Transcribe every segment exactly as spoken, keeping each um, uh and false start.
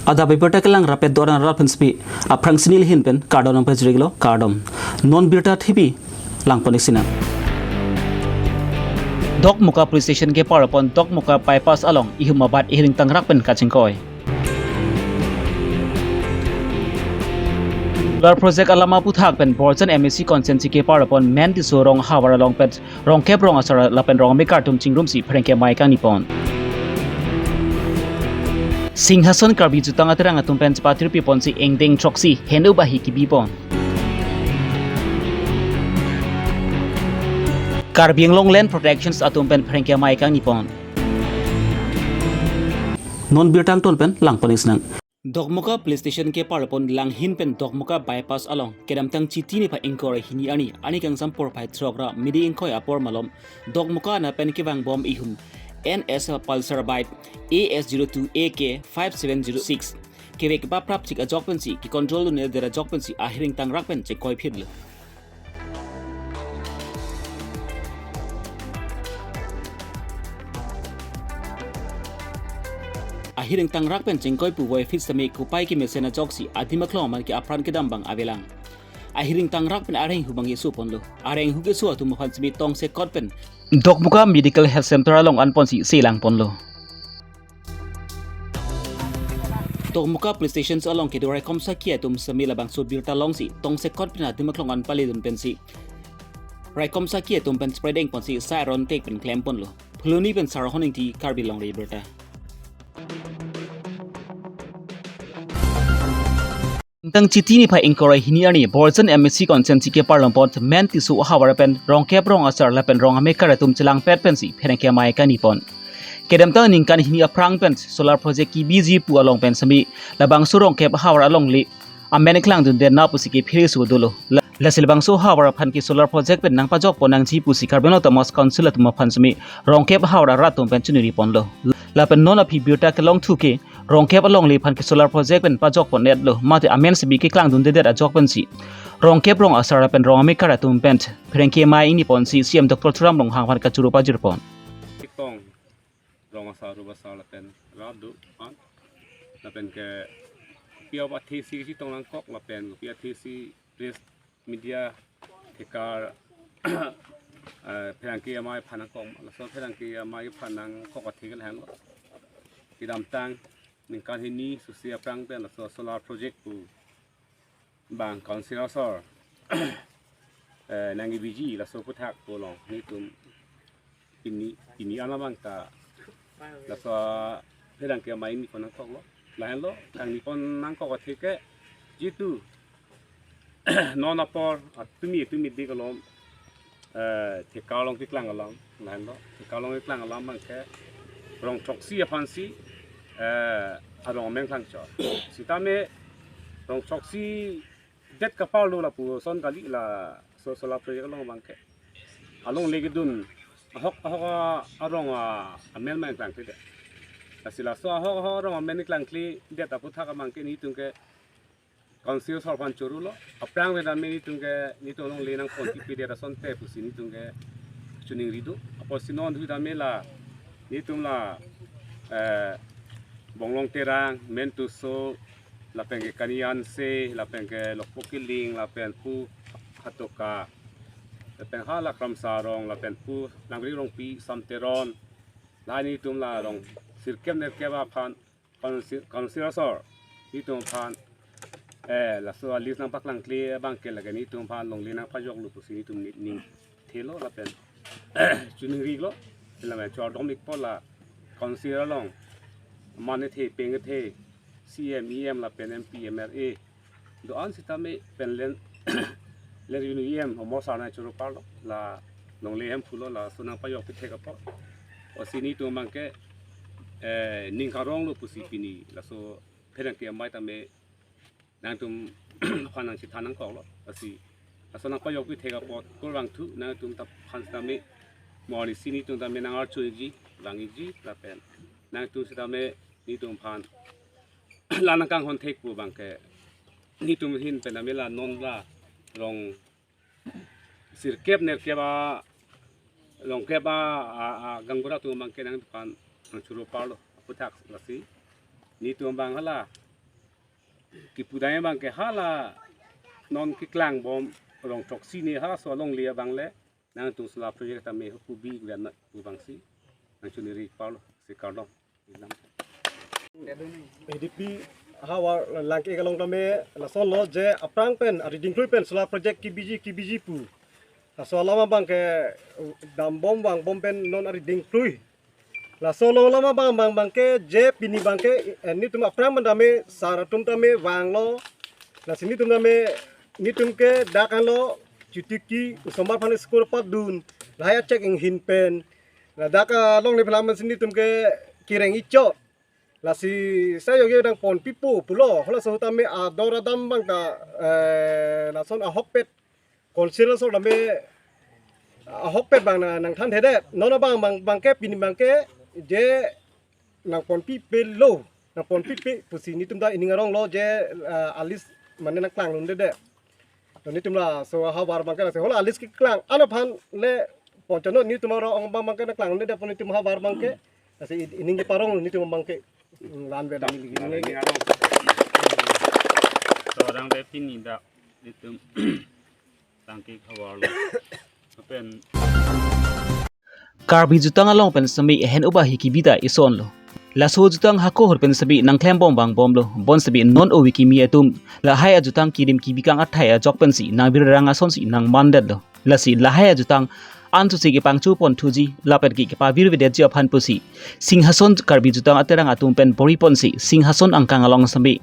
Adap abirta kelang rapet doran rat pen spi aphrang si neli ahin pen kardom nangpajirlo, kardom. Non birta thipi langpon-ik sinang. Dokmoka Police Station kepar apon Dokmoka Bypass along ihum abat ihiring tangrak pen kachingkoi. Solar project alam aphuthak pen Borjan M A C constituency kepar apon Men Tisso rong ahavar along pen rongkep rong asar lapen rong amekar atum chingrumsi pherangke amei kangnipon. Singhason Karbi Jutang Aterang atum pen chepatirpiponsi ingdeng throksi heno bahi kibipon. Karbi Anglong Land Protections atum pen pherangke amei kangnipon. Non birta angton pen langpon-ik sinang. Dokmoka Police Station kepar apon Langhin pen Dokmoka Bypass along kedamtang Chiti niphai ingkoi ra hini arni, arni kangsam porphai throk ra midi ingkoi apor malom Dokmoka anapen kevangbom ihum N S Pulsar bike A S zero two A K five seven zero six kevek paprapchik ajok pensi kecontrol dundedet ajok pensi ahiring tangrak pen chingkoiphitlo. Ahiring tangrak pen chingkoi puvoiphit sitame kopai kemesen ajoksi adim aklong aman ke apran kedam abang avelang. Ahiring tangrak pen areng hu abang kesoponlo. Areng hu keso atum aphan sitame tongsekot pen Dokmoka Medical Health Center along anponsi selangponlo. Dokmoka Police Station along kedo raikom sakhi atum sitame labangso birta longsi tongsekot pen adim aklong an paledun pensi raikom sakhi atum pen spreading ponsi sai aron tek pen klemponlo. Phuloni pen Sarhon Ingti, Karbi Longri Abirta. Tang Chiti niphai ingkoi ra hini arni Borjan M A C constituency kepar along pen Men Tisso ahavar pen rongkep rong asar lapen rong amekar atum chelangpet pensi pherangke amei kangnipon. Kedamtang ningkan hini aphrang pen solar project kibiji pu along pen sitame labangso rongkep ahavar alongle amen klangdunde na pusi kephere so dolo. La-, lasi labangso ahavar aphan ke solar project pen nangpajokpon nangji pusi Karbi Anglong Autonomous Council atum aphan sitame rongkep ahavar arat atum pen chiningriponlo. Lapen non aphi birta kelongthu ke rongkep alongle aphan ke solar project pen pajokpon-etlo, mate amen sitame keklangdundedet ajok pensi rongkep rong asar lapen rong amekar atum pen pherangke amei ingniponsi C E M Doctor Tuliram Ronghang aphan kachoro pajirpon. Kitong rong asar, ru asar lapen rat do-an. Lapen ke kopi athesi kachetong nangkok lapen kopi athesi press media thekar, eh, pherangke amei aphan nangkok, laso pherangke amei aphan nangkok athe ke lahenlo. Kedamtang ningkan hini susi aphrang pen laso solar project pu abang council asor, eh, nangkebiji laso aphuthak pu along nelitum pini, pini alam abang ta laso pherangke amei ingnipo nangkoklo. Lahenlo, kangnipon nangkok athe ke jitu non apor atumi atumi dik along, eh, thekar along keklang alam, lahenlo, thekar along keklang alam abang ke rong throksi aphansi, eh, arong amen klangchot. Sitame rong throksi det kapar lo lapuson kali laso solar project along abang ke. Alongle kedun ahok ahok a-, arong a-, amen ma klangkledet. Lasi laso ahok ahok arong amen klangkledet aphuthak abang ke nelitum ke council asor aphan chorolo. Aphrang ave tame nelitum ke, nelitum alongle nangpon kipidet asonte pusi nelitum ke chiningri do. Apotsi non ave tame la nelitum la, eh, Bonglong Terang, Men Tisso, lapen ke Kani Hanse, lapen ke Lokpo Killing, lapen pu Hatoka, lapen hala Kramsa Rong, lapen pu Langri Rongpi, Sam Teron, la nelitum la rong sirkep nerkep aphan council, council asor nelitum aphan, eh, laso a-list nangpaklangkle abang ke lake nelitum aphan longle nangpajoklo pusi nelitum ni-, ningthelo lapen chiningrilo. Lapen chordom-ikpo la council along aman kethe, peng kethe, C E M, E M lapen M P, M L A do-an sitame pen Land, Land Revenue E M Amar Sar nangchoro parlo, la longle hem pulo, laso nangpajokpi thek apot. Lasi nelitum abang ke, eh, ning karonglo pusi pini laso pherangke amei tame nangtum aphan nangchethan nangkoklo. Lasi laso nangpajokpi thek apot kurvangthu nangtum ta aphan tame, mo arnisi nelitum tame nangarcho-ikji, vang-ikji lapen nangtum sitame nelitum aphan la nangkanghon thek pu abang ke nelitum ahin pen tame la non la rong sirkep nerkep a, rongkep a, a, a gaonbura atum abang ke nangtum aphan nangchoro parlo aphuthak. Lasi nelitum abang hala Kipu dai abang ke hala non keklang bom rong throksi ne halaso alongle abang le nangtum solar project tame hupu bi gulan na pu abang si nangchuniri parlo si kardom. A D P havar lang ke along tame lason lo je aphrang pen ari dingklui pen solar project kebiji kebiji pu. Laso alam abang ke dambom vangbom pen non ari dingklui. Laso along alam abang abang abang ke je pini abang ke, eh, netum aphrang pen tame sar atum tame vanglo. Lasi netum tame netum ke dak anlo chitiki osomar aphan school padun. Lahai achek inghin pen. Ladak alongle phelang pensi netum ke kereng ichot. Lasi sai yogi dang ponpipo pulo. Halaso ahut tame ador adam abang ta, eh, lason ahokpet. Council aso tame ahokpet abang na nangthanthedet. Non abang abang abang ke pini abang ke je nangponpipe lo. Nangponpipe pusi netum ta ining arong lo je, eh, alis mane nangklanglundedet. To netum laso ahavar abang ke lasi hala alis keklang an aphan le ponchonot netum arong abang abang ke nangklanglundedet pon netum ahavar abang ke. Lasi ining keparong netum abang ke. Hmm, lan ve dami lagi. Lan ve dami. So, rang de pini dak netum tangki havar lo. Apen Karbi jutang along pen semi hen-up ahi kebi ta ison lo. Laso jutang hako hor pen semi nangklembom vangbom lo. Bonsemi non ove kimi atum lahai ajutang kirim kebi kang athai ajok pensi nangvirang asonsi nangmandet lo. Lasi lahai ajutang antusi kepangcho ponthuji lapen ke kepavirvedetji aphan pusi Singhason Karbi jutang aterang atum pen bori ponsi Singhason angkang along semi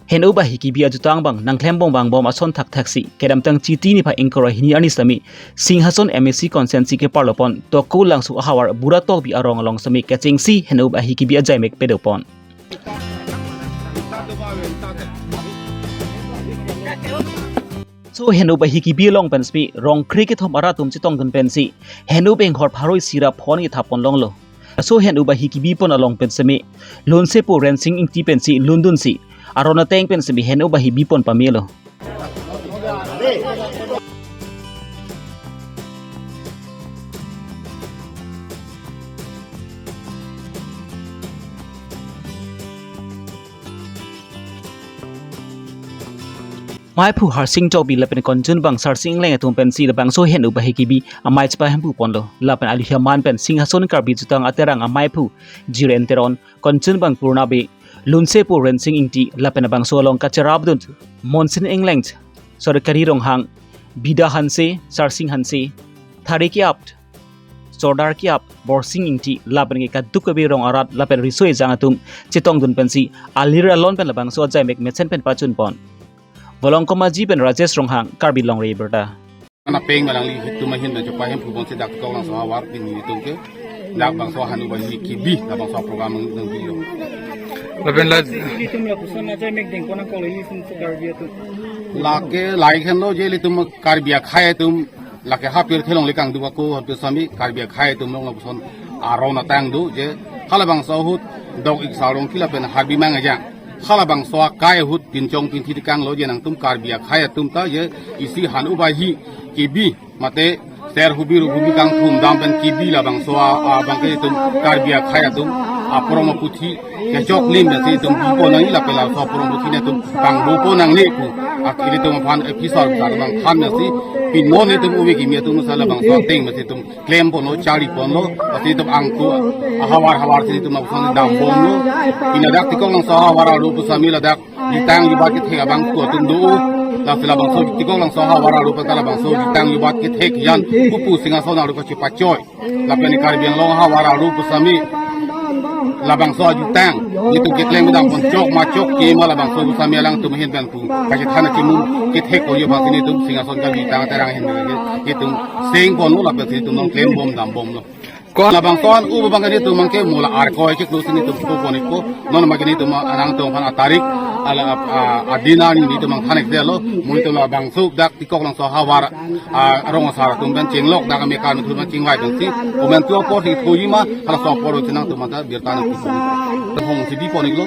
hen-up ahi kebi ajutang abang nangklembom vangbom ason thakthaksi kedamtang Chiti niphai ingkoi ra hini arni semi Singhason M A C constituency keparlo pon Toko Langso ahavar Bura Tokbi arong along semi kechengsi hen-up ahi kebi ajaimek pedopon. So hen-up ahi kebi along pen semi rong kre kethom arat atum chetongdun pensi hen-up inghor pharo isi ra phon kethap ponlonglo. So hen-up ahi kebi pon along pen semi lunsepo Rensing Ingti pensi lundunsi aron ateng pen semi hen-up ahi bi pon pamelo. Maiphu Harsing Tokbi lapen konjun bang Sarsing Engleng atum pensi labangso hen-up ahi kebi amei chepahemphu ponlo. Lapen alu aman pen Singhason Karbi jutang aterang amaiphu Jiren Teron, konjun bang Purna Bey, lunsepo Rensing Ingti lapen labangso along kacherapdun Monsin Engleng, Sorkari Ronghang, Bida Hanse, Sarsing Hanse, Thari Kiap, Sordar Kiap, Borsing Ingti lapen ke kaduk kave rong arat lapen riso ejang atum chetongdun pensi alir alon pen labangso ajaimek mesen pen pachun pon. Volongkom Aji pen Rajesh Ronghang, Karbi Longri Abirta. Ana peng malang li hitum ahin dan chepahemphu ponsi dak Toko Langso ahavar pini netum ke dak bangso hen-up ahi kebi dak bangso program nang bilo. Lapen la ilitum lapuson ajaimek dengpon akol ilitum Karbi atum. Lake lai henlo je ilitum Karbi akhei atum lake hapir thelong lekang duba ko hapir sami Karbi akhei atum long lapuson aron atang do je halabangso ahut dok ik sarong kila pen harbi mang ajang. Halabangso akai ahut pinchong pinthi tekanglo je nangtum Karbi akhei atum ta je isi hen-up ahi kebi mate ser hubir hubir kangthum dam pen kebi labangso a, abang ke itum Karbi akhei atum apron aputhi kechok lim nasi itum bipo nangji lapen laso apron aputhi netum pangbopo nangne pu ak ilitum aphan episode sa abang than nasi pinon itum ove kimi atum sa labangso ateng nasi itum klem ponlo, chari ponlo, pasi itum angku ahavar havar si itum nangpusang dambomlo. Pini dak Toko Langso ahavar arlo pusami ladak jutang jubat kethek abang ko atum do. Lasi labangso Toko Langso ahavar arlo pen ta labangso jutang jubat kethek jan pupu Singhason arlo kachepachoi. Lapen Karbi Anglong ahavar arlo pusami labangso ajutang netum keklem dam pon chok ma chok ke ma labangso pusami alangtum ahin pen pu kachethan akimum kethek ko yo pasi netum Singhason Karbi jutang aterang ahin netum seng ponlo lapen netum nangklembom dambomlo. Ko labangso an u abang ke netum abang ke mula ar ko chiklo si netum ko pon ikpo. Non abang ke netum anangtum aphan atarik ala, a, adin arni netum nangthan ikdetlo. Mu netum labangso dak Toko Langso ahavar, a, rong asar atum pen chenglok dak kami kan atum pen chingvai pensi komentu apor si thoji ma halaso apor si nangtum anta birta nangpi. Hong si bi pon iklo,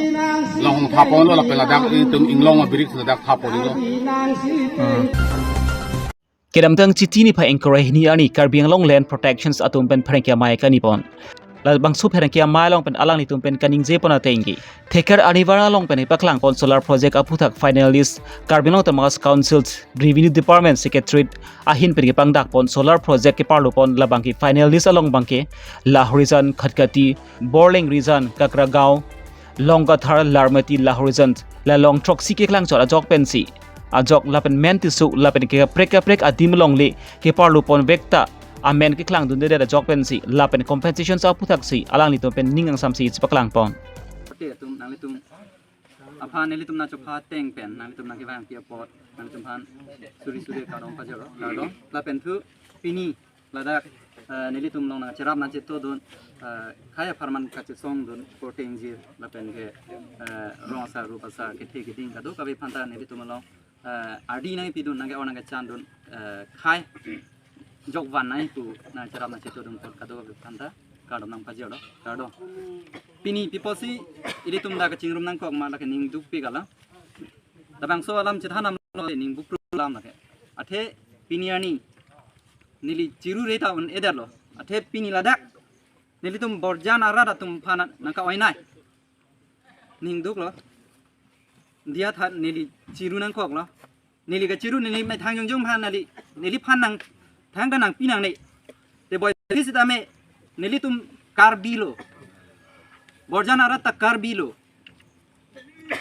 la hong tha ponlo lapen ladak itum inglong abirik ladak tha pon iklo. Kedamtang Chiti niphai ingkoi ra hini arni Karbi Anglong Land Protections atum pen pherangke amei kani pon. Labangso apherangke amei along pen alanglitum pen kaningje pon atengji. Thekar anivar along pen paklang pon solar project aphuthak final list Karbi Anglong Autonomous Council Revenue Department Secretariat ahin pen kepangdak pon solar project keparlo pon labangke final list along abangke Lahorijan, Khatkhati, Borlengrijan, Kakragaon, Longkathar, Larmati, Lahorijan, la long throksi keklangchot ajok pensi ajok lapen men tisu lapen kaprek kaprek adim alongle keparlo pon vek ta amen keklangdunde ajok pensi lapen compensation aphuthak si alanglitum pen ning angsamsi chepaklang pon. Te atum nanglitum aphan nelitum nangchepha ateng pen nanglitum nangkevang pi apot nanglitum aphan suri suri kardom pajirlo, kardom. Lapen thu pini ladak, eh, nelitum along nangcherap nangchetodun, eh, khei apharman kachesongdun korte ingjir lapen ke, eh, rong asar rup asar kethe keding kadokave aphanta nelitum along, eh, ardi nangpidun nangke-or nangkechandun, eh, khei jokvan nangpu nangcherap nangchetodun apot kadokave aphanta kardom nangpajirlo, kardom. Pini pi apotsi ilitum dak kachingrum nangkok ma lake ning dukpik alam. Labangso alam chethan alam lo ning bukru alam lake. Athe pini arni neli chiru re ta un-edetlo. Athe pini ladak nelitum borjan arat atum aphan nangka-oinei. Ning duklo. Diya tha neli chiru nangkoklo. Neli kachiru neli methang jongjong aphan neli, neliphan nangthang ta nangpi nangne. Te boi pisi tame nelitum Karbi lo. Borjan arat ta Karbi lo.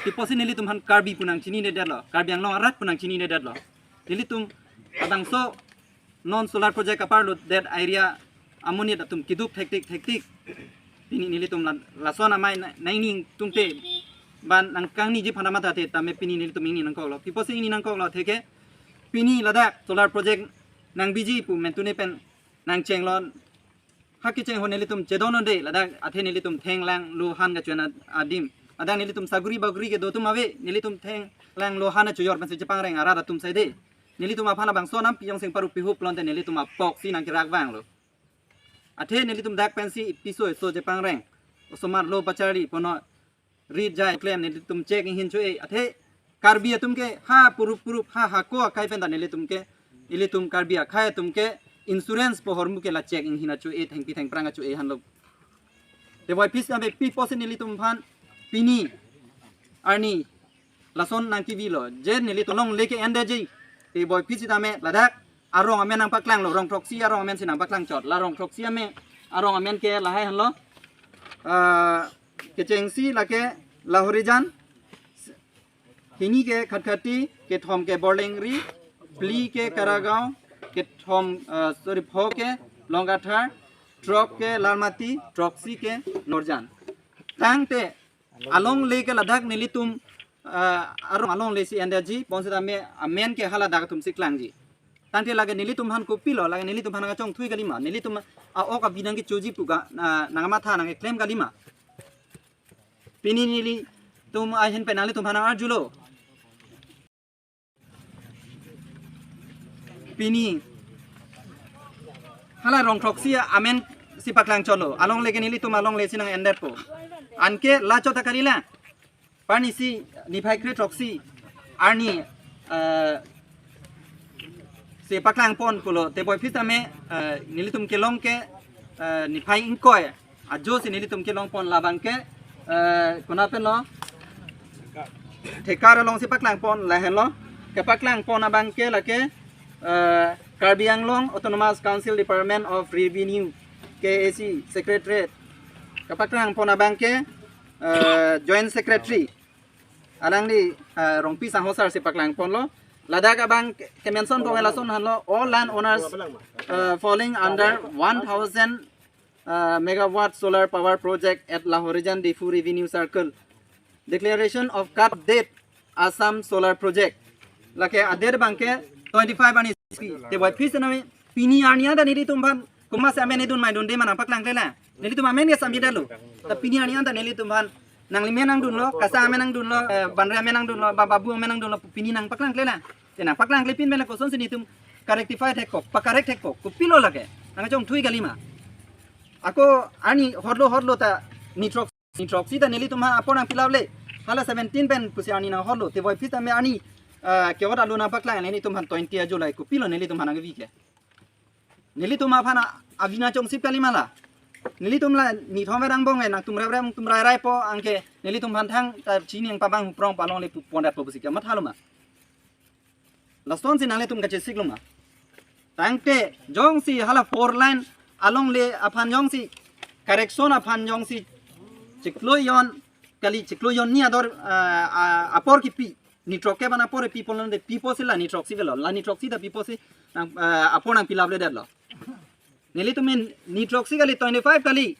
Pi apotsi nelitum aphan Karbi pu nangchinidetlo, Karbi Anglong arat pu nangchinidetlo. Nelitum labangso non solar project aparlo det area amonit atum keduk thektik thektik. Pini nelitum la-, lason amei na-, nangning tungte ban nangkangniji aphan amatha te tame pini nelitum ingni nangkoklo. Pi apotsi ingni nangkoklo atheke pini ladak solar project nangbiji pu mentune pen nangchenglon. Ha kecheng ho nelitum chedon onde ladak athe nelitum thenglang lo han kachoan ad-, adim. Ladak nelitum saguri baguri kedo atum ave, nelitum thenglang lo han achoyor pensi chepangreng arat atum saide. Nelitum aphan labangso anam piyong sing paru pihup lonte nelitum apok si nangkerak vanglo. Athe nelitum dak pensi piso eso chepangreng. Osomar lo pacharli pono rit jai klem nelitum chek inghin cho-e. Athe Karbi atum ke ha purup purup ha hako akai pen ta nelitum ke, ilitum Karbi akhei atum ke insurance pohor mu ke la chek inghin acho-e, thengpi thengphrang acho-e hanlo. Te boi pisi tame pi apotsi nelitum aphan pini arni lason nangkevilo. Je nelitum alongle ke-endetji. Te boi pisi tame ladak arong amen nangpaklanglo, rong throksi arong amen si nangpaklangchot. La rong throksi amen, arong amen ke lahai hanlo. Ah, kechengsi lake Lahorijan, hini ke Khatkhati, kethom ke Borlengri, phli ke Karagaon, kethom, ah, sorry, pho ke Longkathar, throk ke Larmati, throksi ke Lahorijan. Tangte alongle ke ladak nelitum, ah, arong alongle si endetji, bonsitame amen ke ha ladak atum si klangji. Tangte lake nelitum aphan kopilo, lake nelitum aphan nangkachongthui kalima, nelitum a-ok abi nangkechoji pu ga, na, nangmatha nangkeklem kalima. Pini nelitum ahin pen nanglitum aphan nangarjulo. Pini hala rong throksi amen si paklangchotlo, alongle ke nelitum alongle si nang-endetpo. Anke la chot ta kalilang. Parni si niphai kre throksi arni, eh, si paklang pon pulo, te boi pisi tame, eh, nelitum kelong ke, eh, niphai ingkoi ajo si nelitum kelong pon labang ke, eh, konat penlo, thekar along si paklang pon lahenlo, kepaklang pon abang ke lake, eh, Karbi Anglong Autonomous Council Department of Revenue, K A C Secretariat, kepaklang pon abang ke, eh, Joint Secretary alangli, eh, Rongpi Sangho sir si paklang ponlo. Ladak abang ke, ke-mention pon lason hanlo, all land owners, eh, falling under one thousand, eh, megawatt solar power project at Lahorijan Diphu Revenue Circle. Declaration of cut date Assam Solar Project. Lake adet abang ke twenty-five arni si. Te boi pisi tame pini arni anta nelitum aphan komatsi amen edun ma edunde ma nangpaklangklelang. Nelitum amen ke sambi detlo. Ta pini arni anta nelitum aphan nangli amen nangdunlo, Kasa amen nangdunlo, eh, Banre amen nangdunlo, ba Babu amen nangdunlo, pini nangpaklangklelang. Te nangpaklangkle pin pen la kosonsi nelitum ka-rectify thekkok, pa-correct thekkok, kopilo lake. Nangkachongthui kalima. Ako arni hotlo hotlo ta ni throk ni throksi ta nelitum aphan apor nangpilap le. Hala seventeen pen pusi arni nanghotlo. Te boi pisi tame arni, ah, kevot alo nangpaklang nelitum aphan twenty ajo lai, kopilo nelitum aphan nangkevi ke. Nelitum aphan a-, abi nangchongsip kalima la. Nelitum la nithom verang bong eh, nangtum rep rep, nangtum rai rai po, anke nelitum aphan thangta chini nangpabang huprong palong le pu-, pondat po pusi kamatha lo ma? Lasonsi nanglitum kachesik lo ma? Tangte jongsi hala four lane along le aphan jongsi correction aphan jongsi chiklo jon kali, chiklo jon ni ador, ah, ah, apor kipi, ni throksi aphan apor pi ponlonde, pipo si la ni throksi avelo, la ni throksi ta pipo si nang, ah, apor nangpi lapledetlo. Nelitum in ni throksi kali twenty-five kali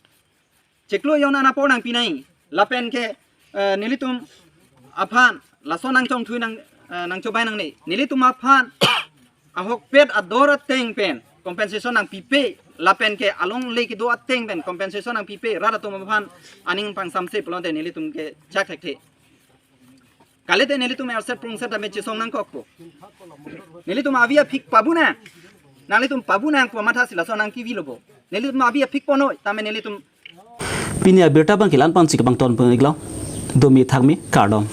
chiklo jon an apor nangpi nai. Lapen ke, eh, nelitum aphan lason nangchongthui nang, eh, nangchobai nangne. Nelitum aphan ahokpet ador ateng pen compensation nangpipe, lapen ke along le kedo ateng pen compensation nangpipe, rat atum aphan aning pangsamse pulote nelitum ke chak thekthe. Kalite nelitum erset prungset tame chesong nangkokpo. Nelitum avi aphik pabu nang. Nanglitum pabu nang pu matha si lason nangkevi lo bo. Nelitum avi aphik ponoi tame nelitum. Pini abirta abang ke la-an pensi kebang ton pun iklo. Domi thakmi, kardom.